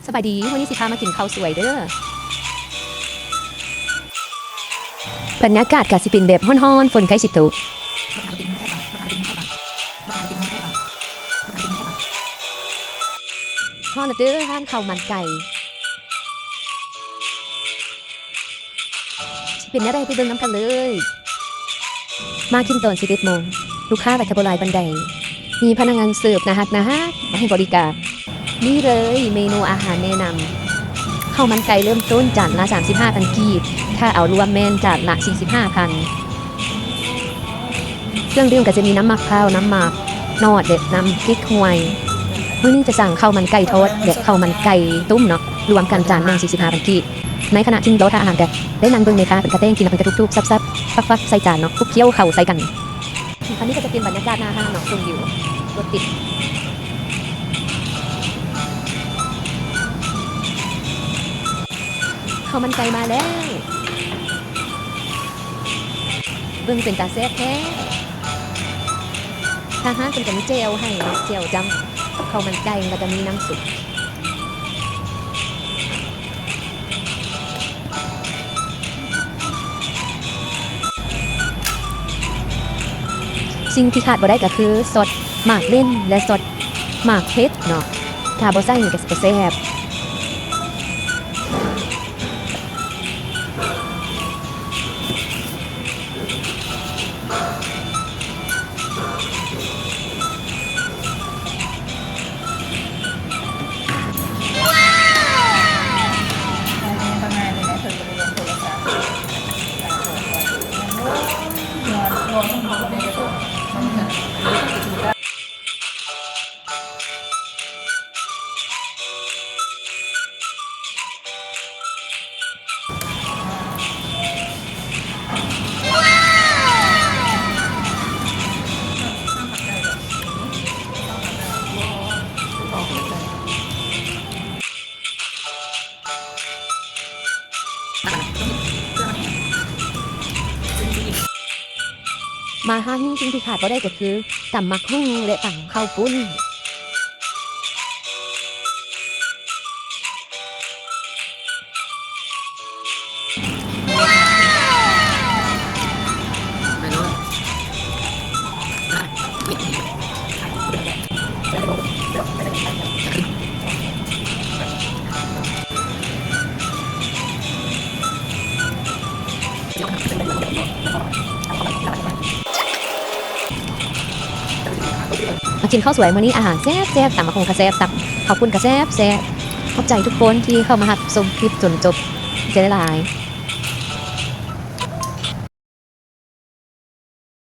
ສະບາຍດີ, ມື້ນີ້ຊິພາມາກິນເຂົ້າສວຍເດີ້. ບັນຍາກາດກະຊິເປັນແບບຮ້ອນໆ, ຝົນໃກ້ຊິຕົກ. ຮອດແລ້ວເດີ້ ຮ້ານເຂົ້າມັນໄກ່. ຊິເປັນແນວໃດ ໄປເບິ່ງນຳກັນເລີຍ. ມາກິນຕອນສິບເອັດໂມງ, ລູກຄ້າກໍຈະບໍ່ຫຼາຍປານໃດ. ມີພະນັກງານເສີບໜ້າຮັກໆ ມາໃຫ້ບໍລິການ. ນີ້ເລີຍ ເມນູອາຫານແນະນຳ. ເຂົ້າມັນໄກ່ເລີ່ມຕົ້ນຈານລະສາມສິບຫ້າພັນກີບ, ຖ້າເອົາລວມແມ່ນຈານລະສີ່ສິບຫ້າພັນ. ເຄື່ອງດື່ມກໍຈະມີນ້ຳໝາກພ້າວ, ນ້ຳໝາກນອດ ແລະ ນ້ຳເກັກຮວຍ. ມື້ນີ້ຈະສັ່ງເຂົ້າມັນໄກ່ທອດ ແລະ ເຂົ້າມັນໄກ່ຕົ້ມເນາະ, ລວມກັນຈານໜຶ່ງສີ່ສິບຫ້າພັນກີບ. ໃນຂະນະທີ່ລໍຖ້າອາຫານ ກໍໄດ້ນັ່ງເບິ່ງແມ່ຄ້າເພິ່ນກະແຕ່ງກິນ ແລ້ວເພິ່ນກະທຸບໆ ສັບໆ ຟັກໆ ໃສ່ຈານເນາະ, ຄົບຄ້ຽວເຂົ້າໃສ່ກັນ. ອັນນີ້ກໍຈະເປັນບັນຍາກາດໜ້າຮ້ານເນາະ, ຊົມວິວລົດຕິດ. ເຂົ້າມັນໄກ່ມາແລ້ວ. ເບິ່ງເປັນຕາແຊບແທ້. ທາງຮ້ານເພິ່ນກະມີແຈ່ວໃຫ້ເນາະ, ແຈ່ວຈ້ຳເຂົ້າມັນໄກ່ ແລ້ວກະມີນ້ຳຊຸບ. ສິ່ງທີ່ຂາດບໍ່ໄດ້ກໍຄືຊອດໝາກເລັ່ນ ແລະ ຊອດໝາກເຜັດເນາະ, ຖ້າບໍ່ໃສ່ນີ້ກໍຊິບໍ່ແຊບ. ມາຮ້ານນີ້ ສິ່ງທີ່ຂາດບໍ່ໄດ້ກໍຄືຕຳໝາກຫຸ່ງ ແລະ ຕຳເຂົ້າປຸ້ນ. ມາກິນເຂົ້າສວຍມື້ນີ້ ອາຫານແຊບໆ, ຕຳໝາກຫຸ່ງກະແຊບ, ຕຳເຂົ້າປຸ້ນກະແຊບໆ. ຂອບໃຈທຸກຄົນທີ່ເຂົ້າມາຮັບຊົມຄລິບຈົນຈົບ, ຂອບໃຈຫຼາຍໆ.